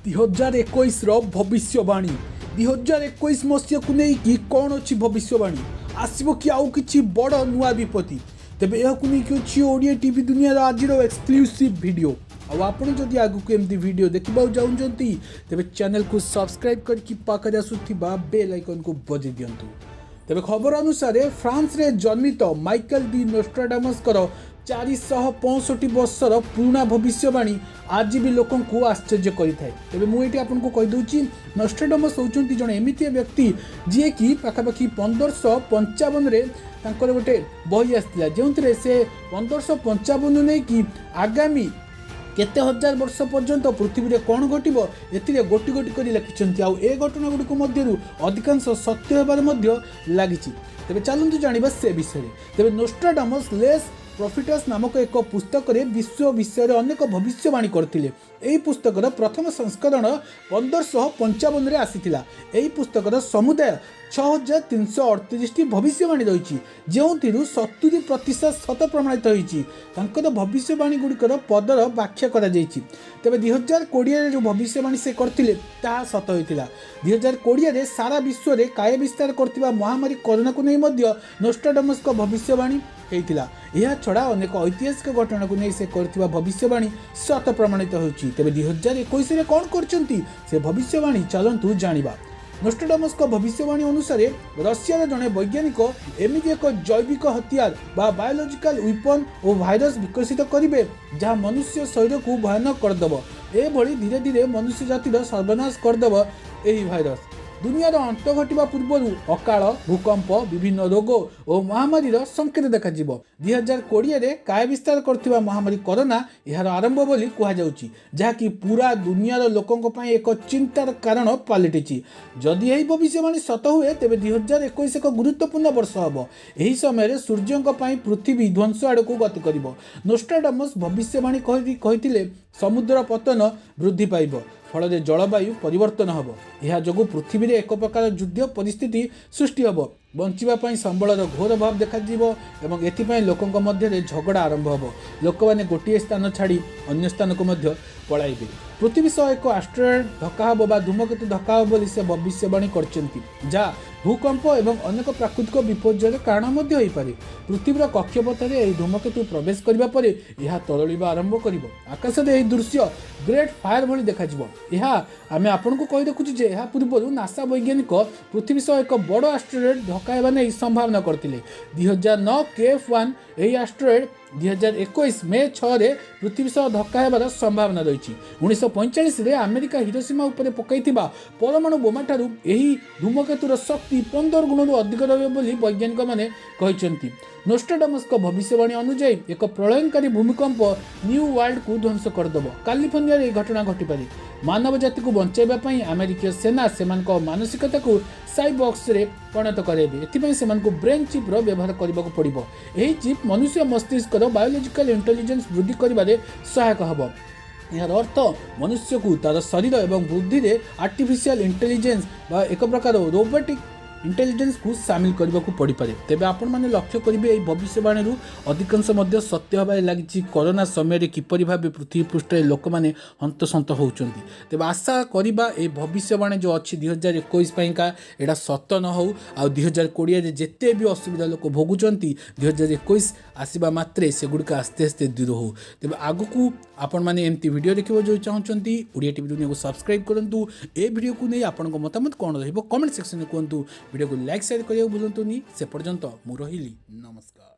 2021ର ଭବିଷ୍ୟବାଣୀ। 2021 ମସିହାକୁ ନେଇକି କ'ଣ ଅଛି ଭବିଷ୍ୟବାଣୀ? ଆସିବ କି ଆଉ କିଛି ବଡ଼ ନୂଆ ବିପତ୍ତି? ତେବେ ଏହାକୁ ନେଇକି ଅଛି ଓଡ଼ିଆ ଟିଭି ଦୁନିଆର ଆଜିର ଏକ୍ସକ୍ଲୁସିଭ୍ ଭିଡ଼ିଓ। ଆଉ ଆପଣ ଯଦି ଆଗକୁ ଏମିତି ଭିଡ଼ିଓ ଦେଖିବାକୁ ଚାହୁଁଛନ୍ତି, ତେବେ ଚ୍ୟାନେଲକୁ ସବସ୍କ୍ରାଇବ୍ କରିକି ପାଖରେ ଆସୁଥିବା ବେଲ୍ ଆଇକନ୍କୁ ବଜାଇ ଦିଅନ୍ତୁ। ତେବେ ଖବର ଅନୁସାରେ, ଫ୍ରାନ୍ସରେ ଜନ୍ମିତ ମାଇକେଲ ଡି ନୋଷ୍ଟ୍ରାଡାମସଙ୍କର 465 ବର୍ଷର ପୁରୁଣା ଭବିଷ୍ୟବାଣୀ ଆଜି ବି ଲୋକଙ୍କୁ ଆଶ୍ଚର୍ଯ୍ୟ କରିଥାଏ। ତେବେ ମୁଁ ଏଇଠି ଆପଣଙ୍କୁ କହିଦେଉଛି, ନୋଷ୍ଟ୍ରାଡାମସ୍ ହେଉଛନ୍ତି ଜଣେ ଏମିତିଆ ବ୍ୟକ୍ତି, ଯିଏକି ପାଖାପାଖି 1555ରେ ତାଙ୍କର ଗୋଟେ ବହି ଆସିଥିଲା, ଯେଉଁଥିରେ ସେ 1555 ନେଇକି ଆଗାମୀ କେତେ ହଜାର ବର୍ଷ ପର୍ଯ୍ୟନ୍ତ ପୃଥିବୀରେ କ'ଣ ଘଟିବ, ଏଥିରେ ଗୋଟି ଗୋଟି କରି ଲେଖିଛନ୍ତି। ଆଉ ଏ ଘଟଣା ଗୁଡ଼ିକ ମଧ୍ୟରୁ ଅଧିକାଂଶ ସତ୍ୟ ହେବାରେ ମଧ୍ୟ ଲାଗିଛି। ତେବେ ଚାଲନ୍ତୁ ଜାଣିବା ସେ ବିଷୟରେ। ତେବେ ନୋଷ୍ଟ୍ରାଡାମସ୍ ଲେସ୍ ପ୍ରଫିଟସ୍ ନାମକ ଏକ ପୁସ୍ତକରେ ବିଶ୍ୱ ବିଷୟରେ ଅନେକ ଭବିଷ୍ୟବାଣୀ କରିଥିଲେ। ଏହି ପୁସ୍ତକର ପ୍ରଥମ ସଂସ୍କରଣ 1555ରେ ଆସିଥିଲା। ଏହି ପୁସ୍ତକର ସମୁଦାୟ 6338ଟି ଭବିଷ୍ୟବାଣୀ ରହିଛି, ଯେଉଁଥିରୁ 70% ସତ ପ୍ରମାଣିତ ହୋଇଛି। ତାଙ୍କର ଭବିଷ୍ୟବାଣୀ ଗୁଡ଼ିକର ପଦର ବ୍ୟାଖ୍ୟା କରାଯାଇଛି। ତେବେ 2020ରେ ଯେଉଁ ଭବିଷ୍ୟବାଣୀ ସେ କରିଥିଲେ, ତାହା ସତ ହୋଇଥିଲା। 2020ରେ ସାରା ବିଶ୍ୱରେ କାୟା ବିସ୍ତାର କରିଥିବା ମହାମାରୀ କରୋନାକୁ ନେଇ ମଧ୍ୟ ନୋଷ୍ଟ୍ରାଡମସଙ୍କ ଭବିଷ୍ୟବାଣୀ ହେଇଥିଲା। ଏହା ଛଡ଼ା ଅନେକ ଐତିହାସିକ ଘଟଣାକୁ ନେଇ ସେ କରିଥିବା ଭବିଷ୍ୟବାଣୀ ସତ ପ୍ରମାଣିତ ହେଉଛି। ତେବେ 2021ରେ କ'ଣ କରିଛନ୍ତି ସେ ଭବିଷ୍ୟବାଣୀ, ଚାଲନ୍ତୁ ଜାଣିବା। ନୋଷ୍ଟ୍ରାଡମସଙ୍କ ଭବିଷ୍ୟବାଣୀ ଅନୁସାରେ, ରଷିଆର ଜଣେ ବୈଜ୍ଞାନିକ ଏମିତି ଏକ ଜୈବିକ ହତିଆର ବା ବାୟୋଲୋଜିକାଲ ୱିପନ୍ ଓ ଭାଇରସ ବିକଶିତ କରିବେ, ଯାହା ମନୁଷ୍ୟ ଶରୀରକୁ ଭୟାନକ କରିଦେବ। ଏଭଳି ଧୀରେ ଧୀରେ ମନୁଷ୍ୟ ଜାତିର ସର୍ବନାଶ କରିଦେବ ଏହି ଭାଇରସ। ଦୁନିଆର ଅନ୍ତ ଘଟିବା ପୂର୍ବରୁ ଅକାଳ, ଭୂକମ୍ପ, ବିଭିନ୍ନ ରୋଗ ଓ ମହାମାରୀର ସଂକେତ ଦେଖାଯିବ। 2020ରେ କାୟା ବିସ୍ତାର କରିଥିବା ମହାମାରୀ କରୋନା ଏହାର ଆରମ୍ଭ ବୋଲି କୁହାଯାଉଛି, ଯାହାକି ପୁରା ଦୁନିଆର ଲୋକଙ୍କ ପାଇଁ ଏକ ଚିନ୍ତାର କାରଣ ପାଲଟିଛି। ଯଦି ଏହି ଭବିଷ୍ୟବାଣୀ ସତ ହୁଏ, ତେବେ 2021 ଏକ ଗୁରୁତ୍ୱପୂର୍ଣ୍ଣ ବର୍ଷ ହେବ। ଏହି ସମୟରେ ସୂର୍ଯ୍ୟଙ୍କ ପାଇଁ ପୃଥିବୀ ଧ୍ୱଂସ ଆଡ଼କୁ ଗତି କରିବ। ନୋଷ୍ଟ୍ରାଡମସ୍ ଭବିଷ୍ୟବାଣୀ କହିଥିଲେ, ସମୁଦ୍ର ପତନ ବୃଦ୍ଧି ପାଇବ, ଫଳରେ ଜଳବାୟୁ ପରିବର୍ତ୍ତନ ହେବ। ଏହା ଯୋଗୁଁ ପୃଥିବୀରେ ଏକ ପ୍ରକାର ଯୁଦ୍ଧ ପରିସ୍ଥିତି ସୃଷ୍ଟି ହେବ। ବଞ୍ଚିବା ପାଇଁ ସମ୍ବଳର ଘୋର ଅଭାବ ଦେଖାଯିବ ଏବଂ ଏଥିପାଇଁ ଲୋକଙ୍କ ମଧ୍ୟରେ ଝଗଡ଼ା ଆରମ୍ଭ ହେବ। ଲୋକମାନେ ଗୋଟିଏ ସ୍ଥାନ ଛାଡ଼ି ଅନ୍ୟ ସ୍ଥାନକୁ ମଧ୍ୟ ପଳାଇବେ। ପୃଥିବୀ ସହ ଏକ ଆଷ୍ଟ୍ରଏଡ୍ ଧକ୍କା ହେବ ବା ଧୂମକେତୁ ଧକ୍କା ହେବ ବୋଲି ସେ ଭବିଷ୍ୟବାଣୀ କରିଛନ୍ତି, ଯାହା ଭୂକମ୍ପ ଏବଂ ଅନେକ ପ୍ରାକୃତିକ ବିପର୍ଯ୍ୟୟର କାରଣ ମଧ୍ୟ ହୋଇପାରେ। ପୃଥିବୀର କକ୍ଷପଥରେ ଏହି ଧୂମକେତୁ ପ୍ରବେଶ କରିବା ପରେ ଏହା ତରଳିବା ଆରମ୍ଭ କରିବ। ଆକାଶରେ ଏହି ଦୃଶ୍ୟ ଗ୍ରେଟ୍ ଫାୟାର ଭଳି ଦେଖାଯିବ। ଏହା ଆମେ ଆପଣଙ୍କୁ କହି ରଖୁଛୁ ଯେ ଏହା ପୂର୍ବରୁ ନାସା ବୈଜ୍ଞାନିକ ପୃଥିବୀ ସହ ଏକ ବଡ଼ ଆଷ୍ଟ୍ରଏଡ୍ ଧକ୍କା ହେବା ନେଇ ସମ୍ଭାବନା କରିଥିଲେ, 2009 KF 1। ଏହି ଆଷ୍ଟ୍ରଏଡ୍ 2021 ମେ 6ରେ ପୃଥିବୀ ସହ ଧକ୍କା ହେବାର ସମ୍ଭାବନା ରହିଛି। 1945ରେ ଆମେରିକା ହିରୋସୀମା ଉପରେ ପକାଇଥିବା ପରମାଣୁ ବୋମାଠାରୁ ଏହି ଧୂମକେତୁର ଶକ୍ତି 15 ଗୁଣରୁ ଅଧିକ ରହିବ ବୋଲି ବୈଜ୍ଞାନିକମାନେ କହିଛନ୍ତି। ନୋଷ୍ଟ୍ରାଡମସଙ୍କ ଭବିଷ୍ୟବାଣୀ ଅନୁଯାୟୀ, ଏକ ପ୍ରଳୟଙ୍କାରୀ ଭୂମିକମ୍ପ ନ୍ୟୁ ୱାର୍ଲଡକୁ ଧ୍ୱଂସ କରିଦେବ। କାଲିଫର୍ଣ୍ଣିଆରେ ଏହି ଘଟଣା ଘଟିପାରେ। ମାନବ ଜାତିକୁ ବଞ୍ଚାଇବା ପାଇଁ ଆମେରିକୀୟ ସେନା ସେମାନଙ୍କ ମାନସିକତାକୁ ସାଇବର୍ଗରେ ପରିଣତ କରାଇବେ। ଏଥିପାଇଁ ସେମାନଙ୍କୁ ବ୍ରେନ୍ ଚିପ୍ର ବ୍ୟବହାର କରିବାକୁ ପଡ଼ିବ। ଏହି ଚିପ୍ ମନୁଷ୍ୟ ମସ୍ତିଷ୍କର ବାୟୋଲୋଜିକାଲ ଇଣ୍ଟେଲିଜେନ୍ସ ବୃଦ୍ଧି କରିବାରେ ସହାୟକ ହେବ। ଏହାର ଅର୍ଥ, ମନୁଷ୍ୟକୁ ତାର ଶରୀର ଏବଂ ବୁଦ୍ଧିରେ ଆର୍ଟିଫିସିଆଲ ଇଣ୍ଟେଲିଜେନ୍ସ ବା ଏକ ପ୍ରକାର ରୋବୋଟିକ୍ ଇଣ୍ଟେଲିଜେନ୍ସକୁ ସାମିଲ କରିବାକୁ ପଡ଼ିପାରେ। ତେବେ ଆପଣମାନେ ଲକ୍ଷ୍ୟ କରିବେ, ଏହି ଭବିଷ୍ୟବାଣୀରୁ ଅଧିକାଂଶ ମଧ୍ୟ ସତ୍ୟ ହେବାରେ ଲାଗିଛି। କରୋନା ସମୟରେ କିପରି ଭାବେ ପୃଥିବୀ ପୃଷ୍ଠରେ ଲୋକମାନେ ହନ୍ତସନ୍ତ ହେଉଛନ୍ତି। ତେବେ ଆଶା କରିବା, ଏହି ଭବିଷ୍ୟବାଣୀ ଯେଉଁ ଅଛି 2021 ପାଇଁକା, ଏଇଟା ସତ ନ ହେଉ। ଆଉ 2020ରେ ଯେତେ ବି ଅସୁବିଧା ଲୋକ ଭୋଗୁଛନ୍ତି, 2021 ଆସିବା ମାତ୍ରେ ସେଗୁଡ଼ିକ ଆସ୍ତେ ଆସ୍ତେ ଦୂର ହେଉ। ତେବେ ଆଗକୁ ଆପଣମାନେ ଏମିତି ଭିଡ଼ିଓ ଦେଖିବାକୁ ଯେଉଁ ଚାହୁଁଛନ୍ତି, ଓଡ଼ିଆ ଟିଭି ଦୁନିଆକୁ ସବସ୍କ୍ରାଇବ୍ କରନ୍ତୁ। ଏ ଭିଡ଼ିଓକୁ ନେଇ ଆପଣଙ୍କ ମତାମତ କ'ଣ ରହିବ, କମେଣ୍ଟ ସେକ୍ସନରେ କୁହନ୍ତୁ। ଭିଡ଼ିଓକୁ ଲାଇକ୍, ସେୟାର କରିବାକୁ ଭୁଲନ୍ତୁନି। ସେ ପର୍ଯ୍ୟନ୍ତ ମୁଁ ରହିଲି, ନମସ୍କାର।